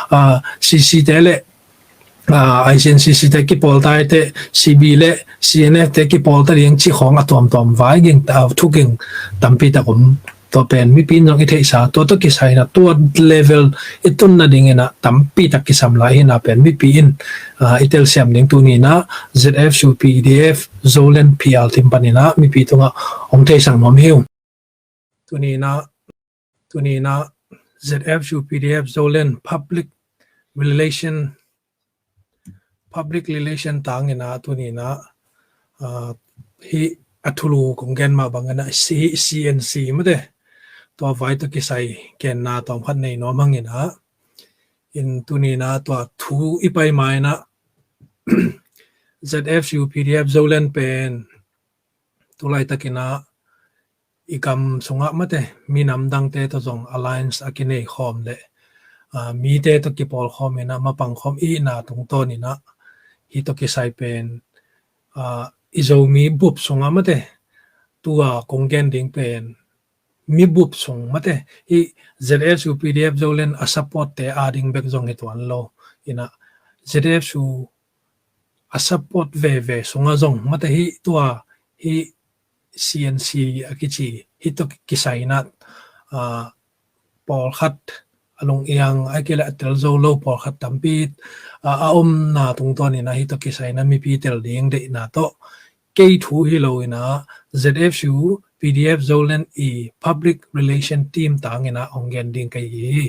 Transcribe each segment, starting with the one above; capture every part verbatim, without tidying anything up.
ah, C C te le, ah, I C N C C te kipawl ta hi teh, C B le C N F te kipawl ta ding cih khawng a tuamtuam vai ging, ah, thu ging tampi tak om. Tua pen mipi in zong i theihsa, tua tawh kisai in ah tua level i tun nadingin ah tampi tak kisam lai hi in ah pen mipi in, ah, i telsiam ding tuni in ah Z F U P D F Zoland P R team panin ah mipi tungah hong theisak nuam hi ung. Tuni in ah, tuni in ah Z F U P D F Zoland public relation, public relation tangin ah tuni in ah, ah, hih a thulu kong gen mah bangin ah hih C N C mate, tua vai tawh kisai genna tawm khat nei nuam hang in ah, in tuni in ah tua thu i pai ma in ah Z F U P D F Zoland pen tu laitakin ah i gam sungah mate, minam dangte tawh zong alliance a kinei khawm le, ah, mite tawh kipawl khawm in ah mapang khawm i hihna tungtawnin ah hih tawh kisai pen, ah, i Zomi bup sungah mate, tua kong gen ding pen mi bup sung mate, hih Z F U P D F Zoland a support te ading bek zong hi tuan lo in ah, Z F U a support veve sungah zong mate, hih tua hih C N C a kici hih tawh kisai in ah, ah, pawlkhat a lungiang, a kile a tel zo lo pawlkhat tampi, ah, a omna tungtawnin ah hih tawh kisai in ah mipi tel ding deihna tawh, kei thu hi lo in ah Z F U P D F Zoland i public relation team tangin ah hong gen ding ka hi hi.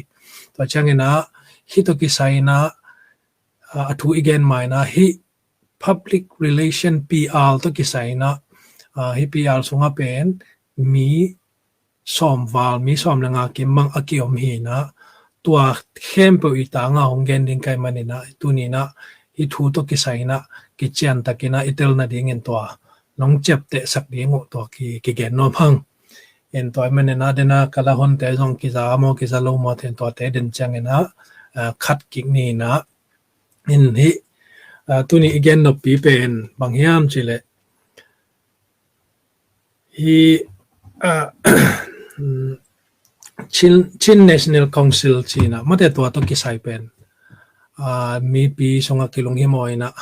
Tua ciangin ah hih tawh kisai in ah, ah, a thu i gen ma in ah hih public relation P R tawh kisai in ah, ah, hih P R sungah pen mi sawm val, mi sawm le nga kim bang a kiom hi in ah, tua khempeuh i tangah hong gen ding ka hih manin ah tuni in ah hih thu tawh kisai in ah kician takin ah i tel nadingin tua nong ciaptehsak ding uh tua ki, kigen nuam hang. In tua hih manin ah den a ka la honte zong kiza maw kiza lo maw, then tuate den ciangin ah, ah, khat kik ni in ah, in hih, ah, tuni i gen noppi pen bang hiam cih leh hih, ah, Chin, Chin National Council ci in ah mate, tua tawh kisai pen, ah, mipi sungah kilunghimawh in ah,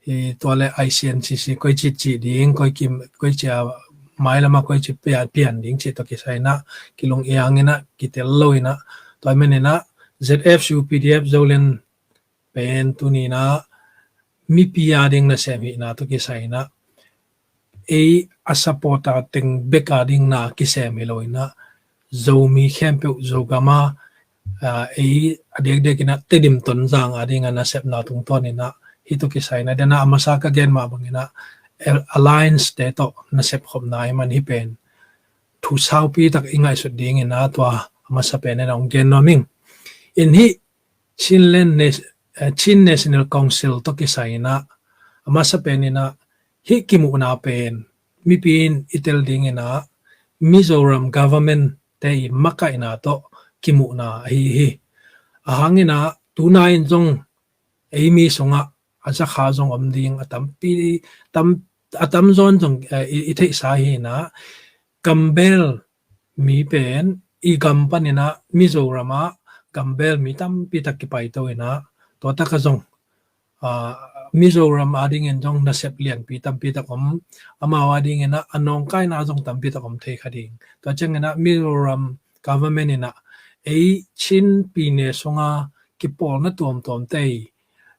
hih tua le I C N C C koi ci cih ding, koi kim, koi ci a mailam ah koi ci pian, pian ding cih tawh kisai in ah kilungiang in ah kitel lo in ah, tua hih manin ah Z F U P D F Zoland pen tuni in ah mipi ading nasem hihna tawh kisai in ah, ei a support a teng bek ading na kisem hi lo in ah, Zomi khempeuh Zogam a, ah, ei a diakdiak in ah Tedim Tonzang ading a nasepna tungtawnin ah hih tawh kisai in ah den a a masa ka gen mah bangin ah al-, alliance te tawh nasep khopna ahih man hih pen thu saupi tak i ngaihsut dingin ah tua a masa pen in ah hong gen nuam ing. In hih Chinland Nas-, eh, Chin National Council tawh kisai in ah a masa pen in ah hih kimuhna pen mipi in i tel dingin ah Mizoram government te i makaihna tawh kimuhna ahi hi. Ahang in ah tuna in zong ei mi sungah a zakha zong om ding a tampi, tam, a tamzaw in zong, eh, i, i theihsa hi in ah, Gambel mi pen i gam panin ah Mizoram ah Gambel mi tampi tak kipaito in ah, tua tak ah zong, ah, Mizoram adingin zong nasep lianpi tampi tak om, amau adingin ah a nawngkaina zong tampi tak om thei kha ding. Tua ciangin ah Mizoram government in ah ei Chin pyine sungah kipawlna tuamtuamte i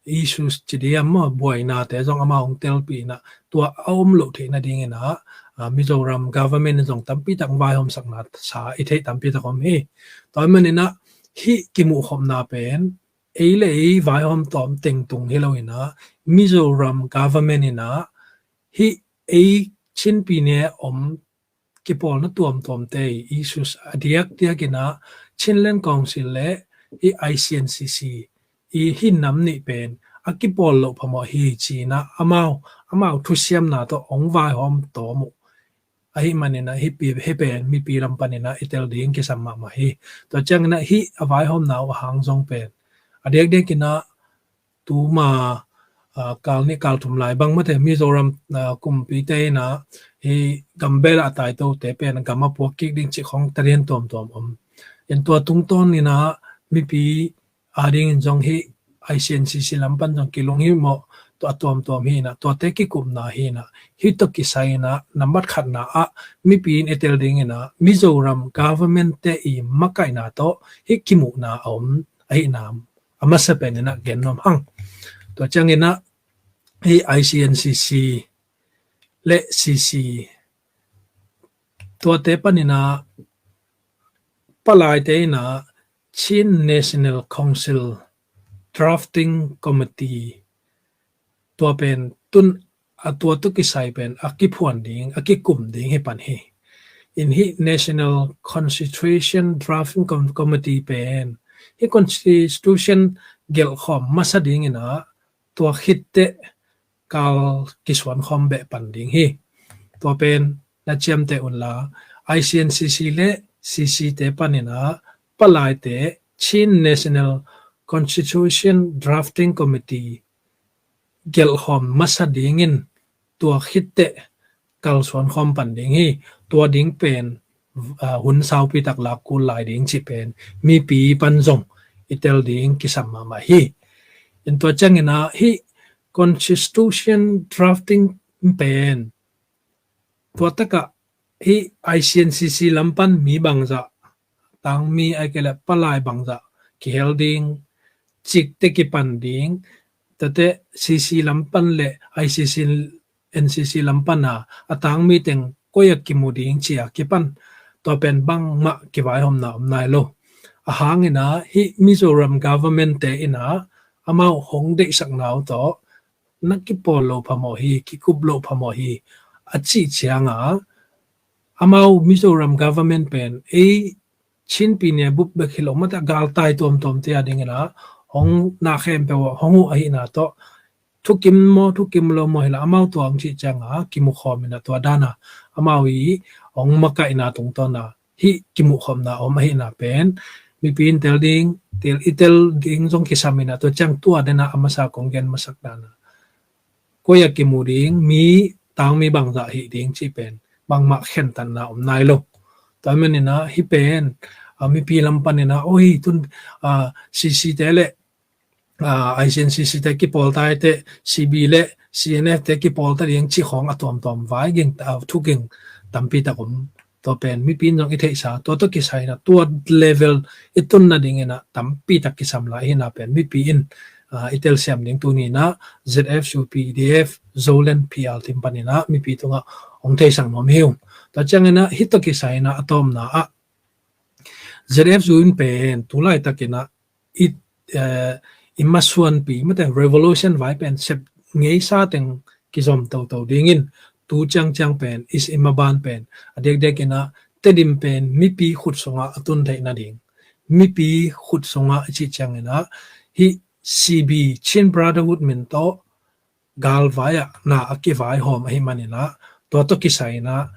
issues ci diam maw, buainate zong amau hong telpih in ah, tua a om loh theih nadingin ah, ah, Mizoram government in zong tampi tak vaihawmsakna sa i theih tampi tak om hi. Tua hih manin ah hih kimuhkhopna pen ei le ei vaihawm tawm teng tung hi lo in ah, Mizoram government in ah hih ei Chin pyine om kipawlna tuamtuamte i issues a diakdiak in ah Chinland Council le hih I C N C C i hih nam nih pen a kipawl loh phamawh hi ci in ah amau, amau thusiamna tawh hong vaihawm tawm uh. Ahih manin ah hih pi, hih pen mipi lam panin ah i tel ding kisam mahmah hi. Tua ciangin ah hih a vaihawmna uh a hang zong pen a diakdiak in ah tuma, ah, kal nih kal thum lai bang mate Mizoram, ah, kumpite in ah hih Gambel a taitote pen gam a puak kik ding cih khawng tarian tuamtuam om. In tua tungtawn in ah mipi, adingin zong hih I C N C C lam pan zong kilunghimawh tua a tuamtuam hi inah, tuate kikupna hi inah, hih tawh kisai inah nambat khatna ah mipi in i tel ding inah Mizoram government te i makaihna tawh hih kimuhna a om ahihna a masa pen inah gen nuam hang. Tua ciang inah hih I C N C C le C C tuate pan inah palaite inah Chin National Council Drafting Committee tua pen tun a tua tawh kisai pen a kiphuan ding, a kikum ding hi pan hi. In hih National Constitution Drafting Com-, Committee pen hih Constitution gelhkhawm masa ding inah tua khitteh kal kisuankhawm beh pan ding hi. Tua pen na ciamteh unla, I C N C C le C C te pan inah palaite Chin National Constitution Drafting Committee gelhkhawm masa dingin tua khitteh kalsuankhawm pan ding hi. Tua ding pen, ah, hun saupi tak lak kul lai ding cih pen mipi pan zong i tel ding kisam mahmah hi. In tua ciang inah hih Constitution Drafting pen tua takah hih I C N C C lam pan mi bangzah, tangmi ahih kei leh palai bangzah kihel ding, cikte kipan ding, tate C C lam pan le I C C, N C C lam pan a a tangmi teng koi a kimu ding ci a kipan, tua pen bangmah kivaihawmna om nai lo. A hang inah hih Mizoram government te inah amau hong deihsakna uh tawh na kipawl lo phamawh hi, kikup lo phamawh hi a cih ciang a, amau Mizoram government pen ei Chin pyine bup bek hi lo, mate galtai tuamtuam te ading inah hong na khempeuh ah hong uh ahihna tawh thukim maw thukim lo maw hi la, amau tua hong cih ciang a kimukhawm inah tua dan a amau i hong makaihna tungtawn a hih kimuhkhawmna om ahihna pen mipi in tel ding, tel, i tel ding zong kisam inah tua ciang tua den a a masa kong gen masak dan a koi a kimu ding, mi, tangmi bangzah hih ding cih pen bangmah khentatna om nai lo. Tua ahih man inah hih pen, ah, mipi lam pan inah, oi, tun, ah, C C te le, ah, I C N C C te kipawl ta hi teh, C B le C N F te kipawl ta ding cih khawng a tuamtuam vai ging ta, ah, thu ging tampi tak om. Tua pen mipi in zong i theihsa, tua tawh kisai inah tua level i tun nading inah tampi tak kisam lai ahihna pen mipi in, ah, i telsiam ding tuni inah Z F U P D F Zoland P R team pan inah mipi tungah hong theisak nuam hi ung. Tua ciang inah hih tawh kisai inah a tawpna ah Z F U in pen tu laitak inah i, eh, i masuanpi, mate revolution vai pen sep ngeisa teng kizom toto dingin tu ciangciang pen i, i maban pen a diakdiak inah Tedim pen mipi khut sungah a tun theih nading, mipi khut sungah i cih ciang inah hih C B, Chin Brotherhood min tawh galvai ah na a kivaihawm ahih man inah tua tawh kisai inah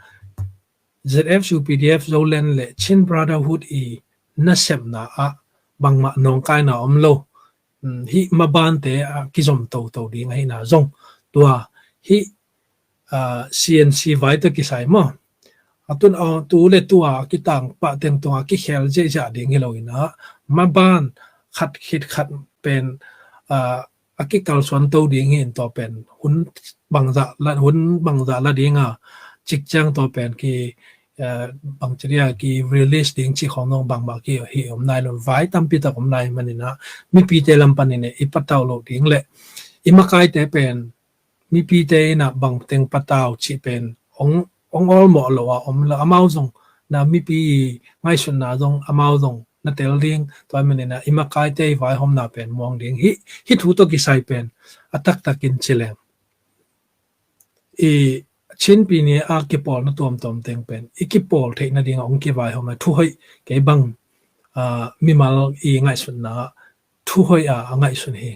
Z F U P D F Zoland le Chin Brotherhood i nasepna ah bangmah nawngkaina om lo. Um, hih mabante a kizom toto ding ahihna zong tua hih, ah, C N C vai tawh kisai maw, a tun, ah, tu le tua a kitang pah teng tungah kikhel ziahziah ding hi lo inah maban khat khit khat pen, ah, a kikalsuan to ding hi in tua pen hun bangzah la, hun bangzah la ding a, cikciang tua pen ki, eh, bangci dia ki release ding cih khawng zong bangmah ki hi om nai lo, vai tampi tak om nai man inah mipite lam pan inah i patau loh ding le i makaite pen mipite inah bang teng patau cih pen hong, hong awlmawh lo a om lo, amau zong na mipi i ngaihsutna zong amau zong na tel ding, tua ahih man inah i makaite i vaihawmna pen muang ding hi, hih thu tawh kisai pen a taktakin ci leng i Chin pyine a kipawlna tuamtuam teng pen i kipawl theih nading a hong kivaihawm a thuhoih kei bang, ah, mimal i ngaihsutna thuhoih a a ngaihsun hi.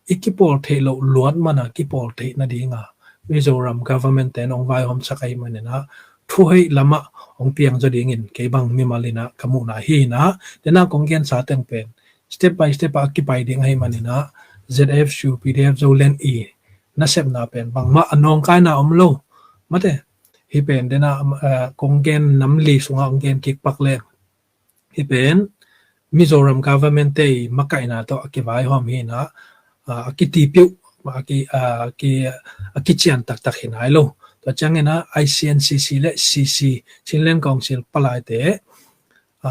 I kipawl theih loh luat man a kipawl theih nading a Mizoram government te in hong vaihawmsak ahih man inah thuhoih lamah hong piang zaw dingin kei bang mimal inah ka muhna hi inah, dena kong gensa teng pen step by step a kipai ding ahih man inah Z F U P D F Zoland i nasepna pen bangmah a nawngkaina om lo. Mate, hih pen dena, eh, kong gen nam li sungah hong gen kik pak le hih pen Mizoram government te i makaihna tawh a kivaihawm hi in ah, a, a kitipiuh, a ki, a ki, a kician taktak hi nai lo. Tua ciangin ah I C N C C le C C, Chinland Council palaite, a,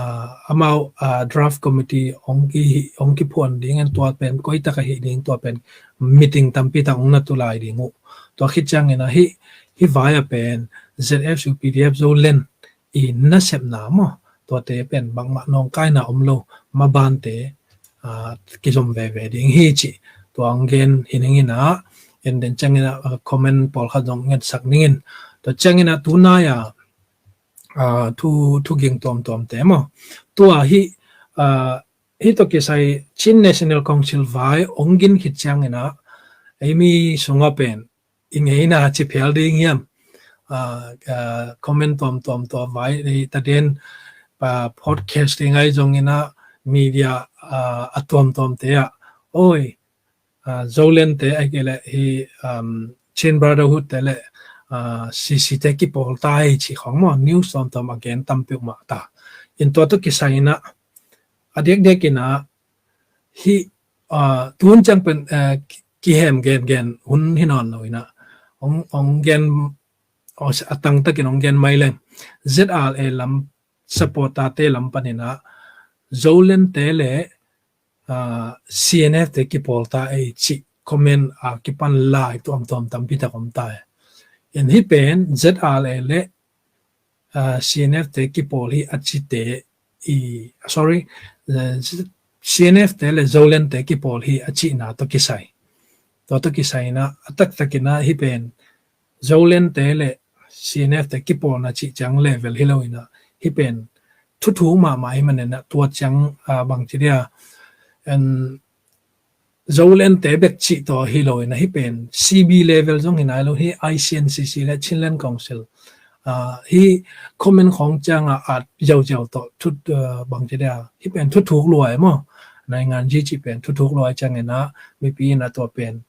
amau, a, draft committee hong ki, hong kiphuan dingin tua pen koi tak ahi ding tua pen meeting tampi tak hong na tu lai ding uh. Tua khit ciangin ah hih, hih vai ah pen Z F U P D F Zoland i nasepna maw, tuate pen bangmah nawngkaina om lo, mabante, a, kizom veve ding hi cih tua hong gen hi ning in ah, en den ciangin ah, a, comment pawlkhat zong ngetsak ning in. Tua ciangin ah tunai a, a, thu, thu ging tuamtuamte maw, tua hih, a, hih tawh kisai Chin National Council vai hong gin khit ciangin ah, ei mi sungah pen i ngeina ci phial ding hiam? A, a, comment tuamtuam tua vai, ei ta den, a, podcast ding ai zongin ah media, a, a tuamtuamte ah, oi, a, Zoland te ai ke le hi, um, Chin Brotherhood te le, a, C C te kipawl ta ei ci khong maw, news tuamtuam a gen tampi uh mah ta. In tua tawh kisai in ah, a diakdiak in ah, hih, a, tun ciang pen, a, ki, kihem gengen hun hi nawn lo in ah, hong, hong gen, a, a tangtakin hong gen mai leng. Z R A lam supporter te lam panin ah, Zoland te le, a, C N F te kipawl ta ei cih comment a kipan lai tuamtuam tampi tak om ta. In hih pen Z R A le, a, C N F te kipawl hi a cite i, sorry, a, C N F te le Zoland te kipawl hi a cihna tawh kisai. Tua tawh kisai in ah, a taktakin ah hih pen Zoland te le C N F te kipawlna cih ciang level hi lo in ah, hih pen thuthuk mahmah hi manin ah tua ciang, a, bangci dia, en, Zoland te bek cih tawh hi lo in ah, hih pen C B level zong hi nai lo, hih I C N C C le Chinland Council, a, hih comment khong ciang a at ziauziau tawh thut, a, bangci dia, hih pen thuthuk luai maw, naingan zi cih pen thuthuk luai ciangin ah mipi in ah tua pen,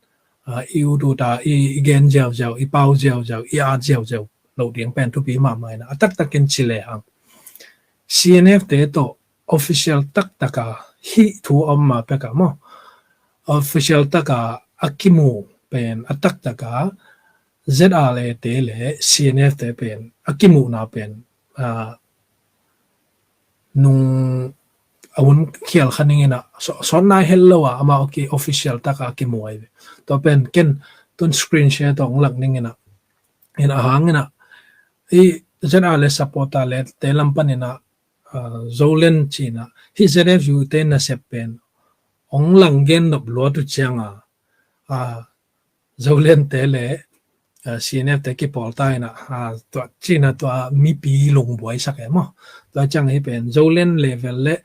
a, i ut ut a, i, i gen ziauziau, i pau ziauziau, i at ziauziau loh ding pen thupi mahmah in ah, a taktakin ci le hang, C N F te tawh official taktak a, hih thu a om ma pek a maw, official tak a a kimu pen a taktak a Z R A te le C N F te pen a kimuhna pen, a, nung a hun khial kha ning in ah, so, sawt nai het lo a, amau ki official tak a kimu ai ve. Tua pen ken tun screen share tawh hong lak ning in ah, in a hang in ah, i Z R A le supporter le te lam pan in ah, a, Zoland ci in ah, hih Z F U te nasep pen hong lang gen nop luat uh ciang a, a, Zoland te le, a, C N F te kipawl ta in ah, a, tua ci in ah tua mipi lungbuai sak e maw. Tua ciang hih pen Zoland level le,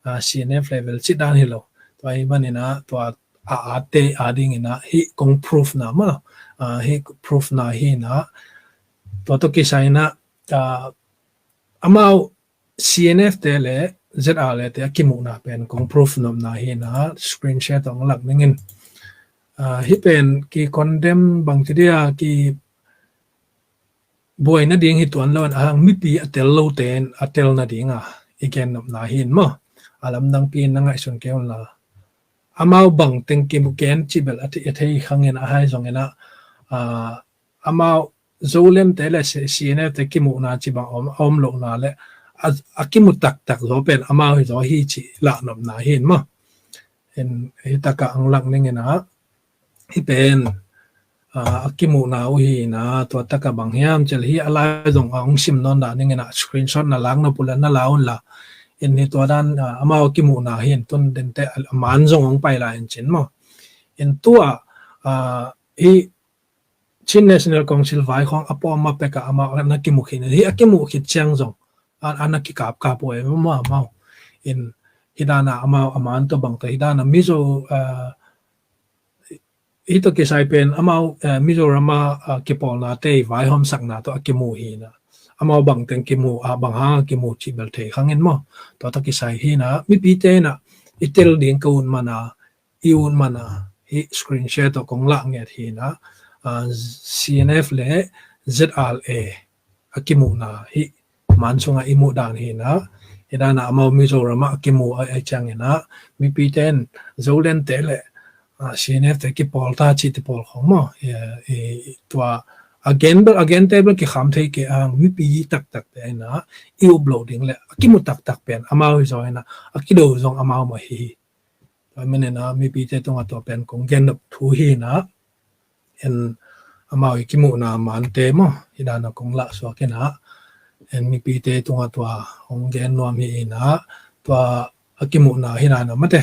a, C N F level cih dan hi lo. Tua hi man in ah tua a, a te a ding in ah hih kong proof na maw. A, hih proof na hi in ah, tua tawh kisai in ah, a, amau C N F te le Z R A te a kimuhna pen kong proof nopna hi in ah, screen share tawh hong lak ning in. A, hih pen ki condemn bangci dia, ki buai nading hi tuan lo in, a hang mipi a tel lo ten a tel nading a i gen nopna hi in maw. A lamdang pi in na ngaihsun kei un la, amau bang teng kimu ken cih bel a thei, a thei khang in ah, a hai zong in ah, a, amau Zoland te le C-, C N F te kimuhna ci bang om, om lohna le a, a kimu taktak zaw pen amau hi zaw hi cih lah nopna hi in maw. In hih tak a hong lak ning in ah, hih pen, a, a kimuhna uh hi in ah, tua tak a bang hiam cih leh hih a lai zong a hong sim nawn dah ning in ah, screenshot na lak nop uh leh na la un la. In hih tua dan, a, amau a kimuhna hi in, tun dente a, a man zong hong pai lai in cin maw. In tua, a, hih Chin National Council vai khawng a pawm ma pek a amau a na kimu khit in, hih a kimu khit ciang zong a, a na kikapkap uh e maw amau. In hih dan a amau a man tawh bang tawh hih dan a Mizo, a, hih tawh kisai pen amau, a, Mizoram a, a, kipawlna te i vaihawmsakna tawh a kimu hi in ah, amau bang teng kimu a, bang hang a kimu cih bel thei khang in maw. Tua tawh kisai hi in ah, mipite in ah i tel ding ka ut man a, i ut man a, hih screen share tawh kong lah nget hi in ah, a, C N F le Z R A a kimuhna hih man sungah i muh dan hi in ah, Hi dan a amau Mizoram ah a kimu a, a ciangin ah mipite in Zoland te le, ah, C N F te kipawl ta ci te pawl khong maw. I, i, tua a gen bel, a gen te bel kikham thei kei a, mipi taktak te in ah i up loh ding le a kimu taktak pen amau hi zaw in ah a kido zong amau mah hi. Tua manin ah mipite tungah tua pen kong gen nop thu hi in ah, en amau i kimuhna mante maw, hi dan a kong lah suak in ah, en mipite tungah tua kong gen nuam hi in ah, tua a kimuhna hi dan a mate.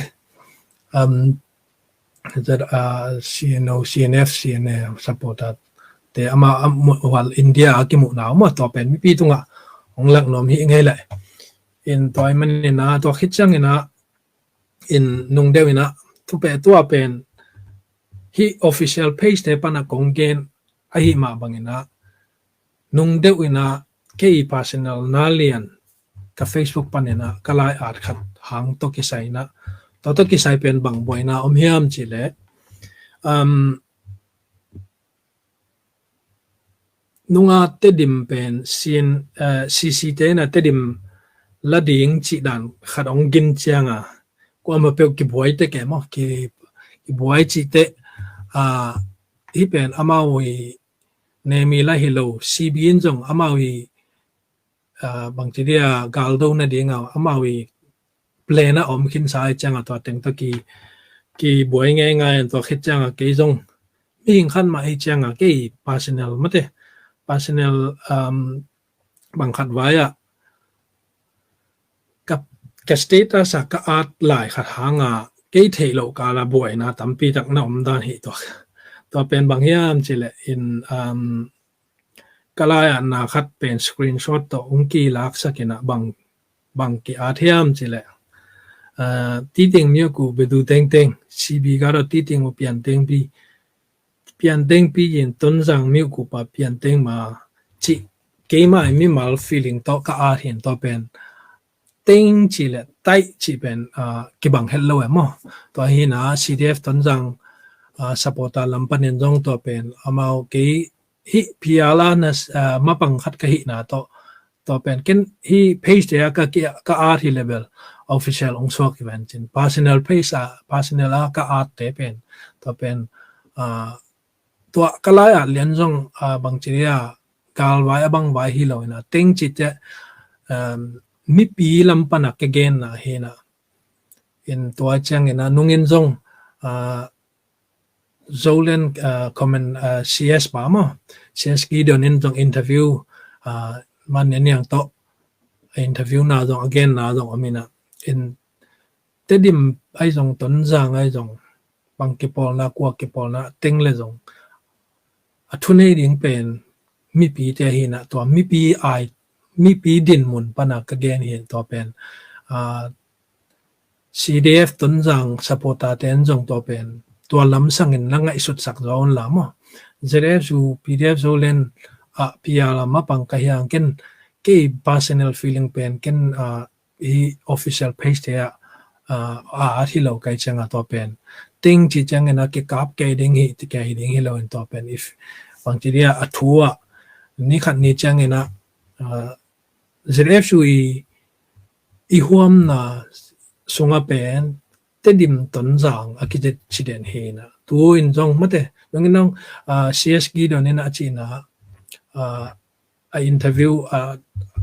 Um, zat, ah, C N O, C N F, C N A supporter te ama, am, wal India a kimuhna maw, tua pen mipi tungah kong lak nuam hi ngei le. In tua i manin ah, tua khit ciangin ah, in nung deuh in ah, thupeh tua pen hih official page te pan a kong gen ahi mah bangin ah, nung deuh in ah kei personal na lian ka Facebook panin ah ka lai-at khat hang tawh kisai in ah, tua tawh kisai pen bang buaina om hiam cih leh, um, nunga Tedim pen sin, eh, C C te in ah Tedim la ding cih dan khat hong gin ciang a, kuamah peuh kibuai tek e maw, ki, kibuai cih teh, ah, hih pen amau i nemi la hi lo, C B in zong amau i, ah, bangci dia galdo nading a amau i plan a om khinsa i ciang a tua teng tawh ki, kibuai ngeingai in tua khit ciang a kei zong mihing khat mah i ciang a kei personal mate, personal, um, bang khat vai ah ka, ka status a ka at lai khat hang a kei theih loh kal a buaina tampi tak na om dan hi tua. Tua pen bang hiam cih leh in, um, ka lai-atna khat pen screenshot tawh hong kilaksak in ah bang, bang ki-at hiam cih leh, ah, Titeng miuku bedu tengteng, C B gado Titeng u pian tengpi, pian tengpi in Tonzang miuku pa pian teng ma cih keimah i mimal feeling tawh ka at hi in tua pen teng cih le taih cih pen, ah, kibang het lo e maw. Tua hi in ah C D F Tonzang, ah, supporter lam panin zong tua pen amau kei hih P R a na, ah, mapang khat ka hihna tawh, tua pen ken hih page te a ka, ka at hi le bel official hong suak hi ven cin, personal page a, personal a ka at te pen, tua pen, ah, tua ka lai-at lian zong, ah, bangci dia galvai a bangvai hi lo in ah teng cih teh, um, mipi lam pan a ka genna hi in ah, in tua ciangin ah nungin zong, ah, Zoland, ah, comment, ah, C S pa maw, C S Gideon in zong interview, ah, man niang tawh interview na zong a genna zong om in ah, in Tedim ai zong Tonzang ai zong bang kipawlna, kua kipawlna teng le zong a thunei ding pen mipite hi in ah tua mipi ai, mipi dinmun pan a ka gen hi in tua pen, ah, C D F Tonzang supporter te in zong tua pen tua lam sangin na ngaihsutsak zaw un la maw. Z F Zu, P D F Zoland ah P R a mapang ka hi hang ken kei personal feeling pen ken, ah, i official page te ah, ah, a at hi lo kai ciang a tua pen teng cih ciangin ah kikap kei ding hi, ti kei ding hi lo in tua pen if bangci dia a thu ah ni khat ni ciangin ah, ah, Z F Zu i, i huamna sunga pen Tedim Tonzang a kizet ci den hi in ah. Tu in zong mate, nungin nong, ah, C S Gideon in a cihna, ah, a interview, ah,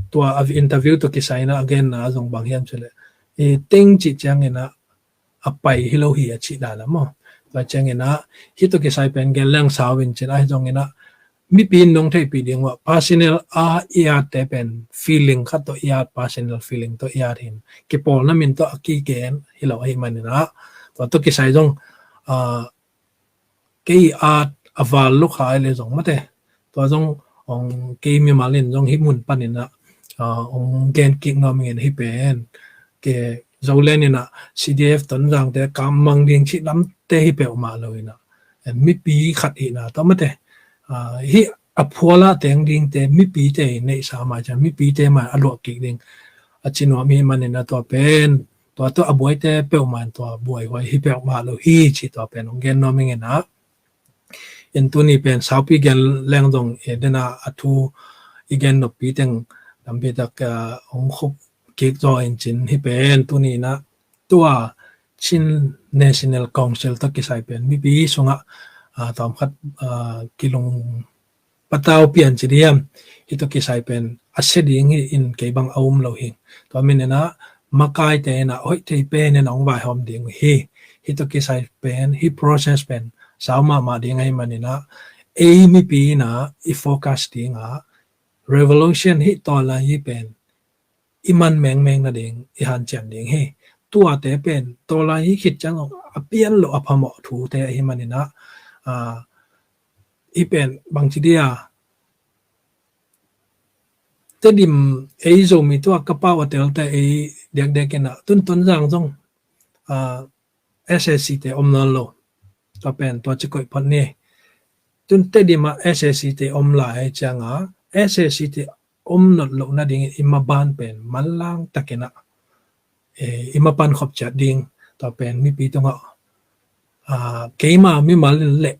tua a interview tawh kisai in ah a genna zong bang hiam cih leh, i teng cih ciangin ah a pai hi lo hi a cih dan a maw. Tua ciangin ah hih tawh kisai pen gen leng sau in cin ahi zongin ah mipi in nong theihpih ding uh ah personal a i at te pen feeling khat tawh i at, personal feeling tawh i at hi in, kipawlna min tawh a kigen hi lo ahi manin ah tua tawh kisai zong, ah, kei at a val lukha ai le zong mate. Tua zong hong kei mimal in zong hih mun panin ah, ah, hong gen kik nuam ing in hih pen ke Zoland in ah C D F Tonzang te kam mang ding cih lam te hi peuhmah lo in ah, mipi khat hihna tawh mate, ah, hih a phual ah teng ding te mipi te hi neihsa mai ciang mipi te mai a luah kik ding a ci nuam hi manin ah tua pen tua tawh a buaite peuhmah in tua buaihuai hi peuhmah lo hi ci tua pen hong gen nuam ing in ah. In tuni pen saupi gen leng zong e dena a thu i gen noppi teng tampi tak, ah, hong khup kik zaw in cin hi pen tuni inah tua Chin National Council tawh kisai pen mipi sungah, ah, tawmkhat, ah, kilung patau pian ci diam, hih tawh kisai pen a sia ding hi in kei bang a um lo hi. Tua manin ah makaite inah hoih thei pen in a hong vaihawm ding uh hi. Hih tawh kisai pen, hih process pen sau mahmah ding ahih manin ah ei mipi inah i focus ding ah revolution hih tawlai hih pen i man mengmeng nading i hanciam ding hi. Tuate pen tawlai hih khit ciang a pian loh a phamawh thute ahih manin ah, ah, hih pen bangci dia Tedim ei Zomi tua ka pau a telte ei diakdiak inah tun Tonzang zong, ah, S A C te om nawn lo. Tua pen tua ci koih phot ni. Tun Tedim ah S A C te om lai ciang a S A C te om nawn loh nading i maban pen manlang takin ah, eh, i mapan khop ciat ding. Tua pen mipi tungah, ah, keima mimal in le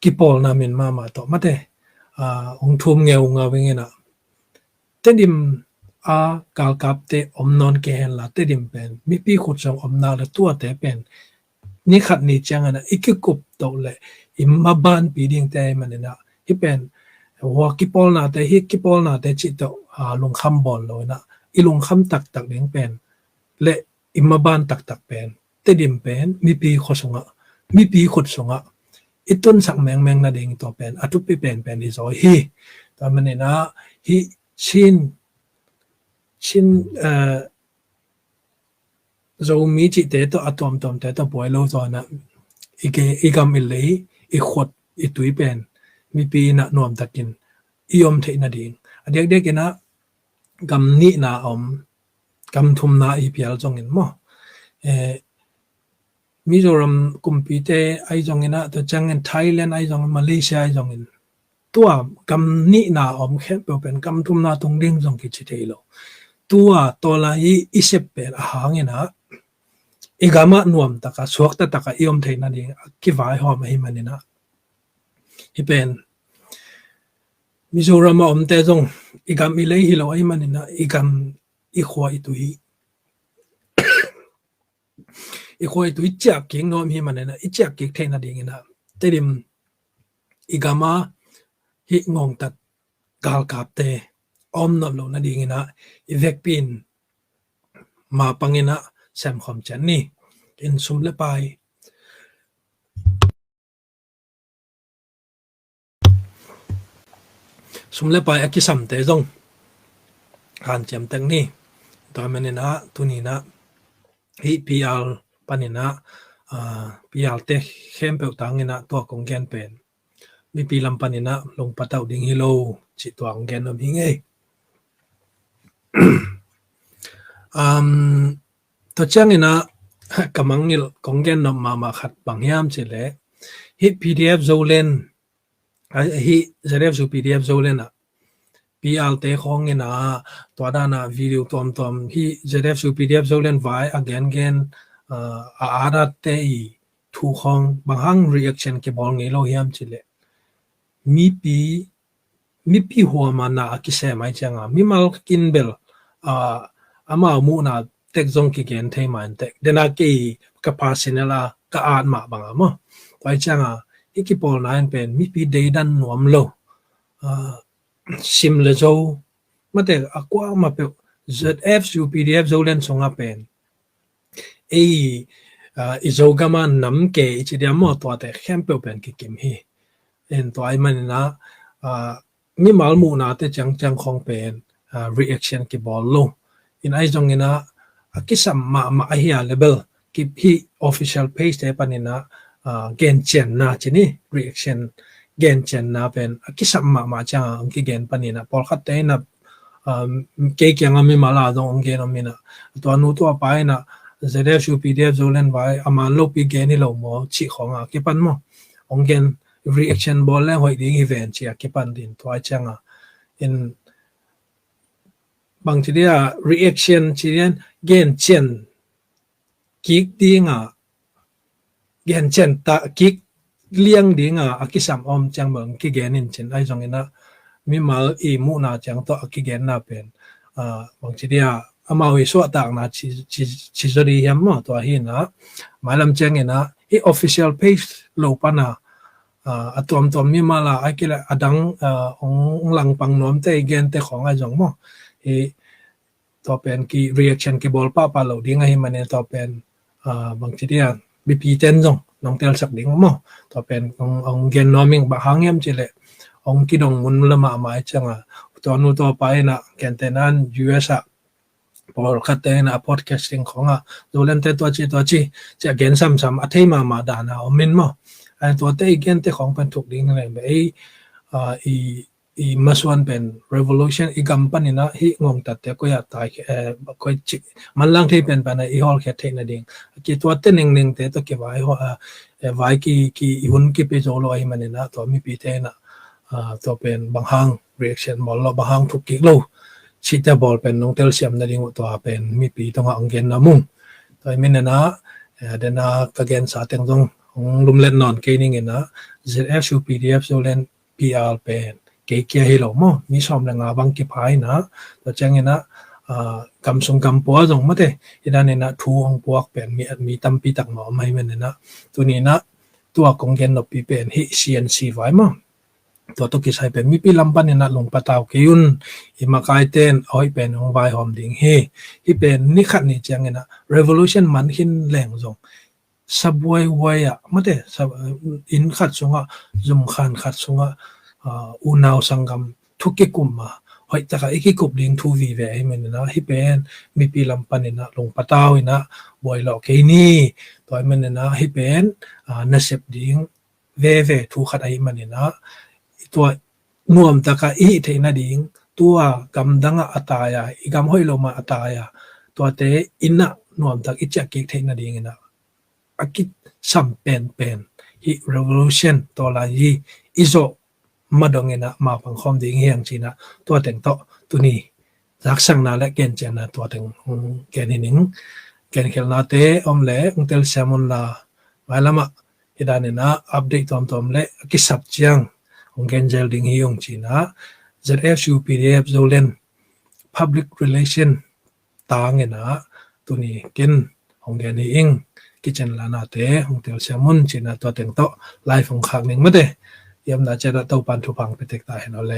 kipawlna min mahmah tawh mate, ah, hong thum ngeungau ing inah Tedim a galkapte om nawn kei henla Tedim pen mipi khut sung omna le tuate pen ni khat ni ciang inah i kikup toh le i mabanpi dingte ahih manin ah hih pen hua kipawlnate, hih kipawlnate cih tawh, ah, lungkham bawl lo inah i lungkham taktak ding pen le i maban taktak pen Tedim pen mipi khut sungah, mipi khut sungah i tunsak mengmeng nading tua pen a thupi penpen hi zaw hi. Tua manin ah hih Chin, Chin, eh, Zomi cihte tawh a tuamtuamte tawh buai lo zaw inah i ke, i gam i lei, i khut, i tui pen mipi inah nuamtakin i om theih nading a diakdiak inah gam nihna a om, gam thumna i pial zongin maw, eh, Mizoram kumpite ahi zongin ah, tua ciangin Thailand ahi zongin, Malaysia ahi zongin, tua gam nihna a om khempeuh pen gam thumna tung ding zong kici thei lo. Tua tawlai i, i sep pen a hang inah i gam ah nuamtaka, suaktataka i om theih nading a kivaihawm ahih manin ah hih pen Mizoram a omte zong i gam i lei hi lo ahih manin ah i gam i khua i tui, i khua i tui ciah kik nuam hi manin ah i ciah kik theih nading inah Tedim i gam a hih ngongtat galkapte om nawn loh nading inah i vekpi in mapang inah semkhawm ciat ni. In sum le pai, sum le pai a kisamte zong hanciam tek ni. Tua manin ah tuni inah hih P R panin ah, ah, P R te khempeuh tang inah tua kong gen pen mipi lam panin ah lungpatauh ding hi lo cih tua kong gen nuam hi ing ei. Um, tua ciang inah ka mangngilh kong gen nuam mahmah khat bang hiam cih leh hih P D F Zoland, ah, hih Z F U P D F Zoland ah P R te khawng inah tua dan ah video tuamtuam hih Z F U P D F Zoland vai a gengen, ah, a at atte i thu khawng bang hang reaction kibawl ngei lo hiam cih leh mipi, mipi huam a na a kisem ahih ciang a mimal in bel, ah, amau muhna tek zong kigen thei mah in tek. Dena kei ka personal a ka at mah bang a maw, tua ahih ciang a hih kipawlna in pen mipi deidan nuam lo, ah, Sim le Zo, mate a kuamah peuh Z F U P D F Zoland sungah pen ei, ah, i Zogam a nam ke i ci diam maw, tuate khempeuh pen kikim hi. En tua ahih manin ah, ah, mimal muhnate ciangciang khawng pen, ah, reaction kibawl lo. In ahi zongin ah a kisam mahmah ahi a le bel kip hih official page te panin ah, ah, gencianna ci ni, reaction gencianna pen a kisam mahmah ciang a hong kigen panin ah pawlkhatte in ah, um, kei kiang a mimal a zong hong gen om in ah, tua nu tua pa in ah Z F U P D F Zoland vai a man lopi gen hi lo maw cih khawng a kipan maw, hong gen, reaction bawl leng hoih ding hi ven ci a kipan ding tua ciang a. In bang ci dia reaction ci dian gencian kik ding a, gencian ta kik liang ding a, a kisam om ciang bang kigen in cin ahi zongin ah mimal i muhna ciang tawh a kigenna pen, bangci dia amau i suahtakna ci zaw di hiam maw, tua hi na mailam ciangin ah hih official page lo pana a tuamtuam mi mala a kila a dang ong langpang nuamte i gente khawng a zong maw, hih tua pen ki reaction kibawl pahpah lo ding ahi manin tua pen bangci dia mipi ten zong nong telsak ding maw. Tua pen ong gen nuam ing, bang hang hiam cileh ong kidong mun la mahmah i cianga tua nu tua pa inah gentehna U S ah pawlkhatte inah a podcasting khawngah Zoland te tua ci tua ci ciah gen samsam a thei mahmah dana om in maw. Ai tuate i gente khawng pen thuk ding leng be ei i i masuan pen revolution i gam paninah hih ngongtatte koi ah tai koi cik manlang thei pen pana i hawlkhiat theih nading ki tuate nengnengte tawh kivai vai ki ki i hun kipe zo lo ahi maninah tua mipite inah tua pen bang hang reaction bawl lo, bang hang thuk kik lo cihte bawl pen nong telsiam nading uh tua pen mipi tungah ong gen na mung. Tua i minenah dena ka gensa teng zong ong lumlet nawn kei ninginah Z S U P D F Zoland P R pen kei kia hi lo maw, mi sawm le nga bang kipha inah tua cianginah gam sung gam pua zong mate i daninah thu hong puak pen mi, mi tampi tak mah om ahi maninah tuninah tua kong gen noppi pen hih C N C vai maw. Tua tawh kisai pen mipi lam paninah lungpatau kei un, i makaiten a hoih pen hong vaihawm ding hi. Hih pen ni khat ni cianginah revolution man khin leng zong sabuaihuai ah mate inn khat sungah zumkhan khat sungah unau sanggam thu kikum a hoih takah i kikup ding thu vive ahi maninah hih pen mipi lam paninah lungpatau inah buailawh kei ni. Tua ahi maninah hih pen nasep ding veve thu khat ahi maninah tua nuamtakah i hih theih nading tua gamdangah a tai a i gam hoih lo mah a tai a tuate innah nuamtak i ciah kik theih nadinginah a kisam penpen hih revolution tawlai hi i zawh madonginah mapang khawm ding hiang cinah tua teng tawh tuni zaksakna le kencianna tua teng hong ken hi ning. Kenkhelhnate om le hong telsiam unla mailamah hi daninah update tuamtuam le a kisap ciang hong genzel ding hi ung cinah Z S U P D F Zoland Public Relation tanginah tuni ken hong gen hi ing. Kicen lanate hong telsiam un cinah tua teng tawh live hong khak ning mate. Iamna ciatah Topan thupha hong piatek ta hen aw le.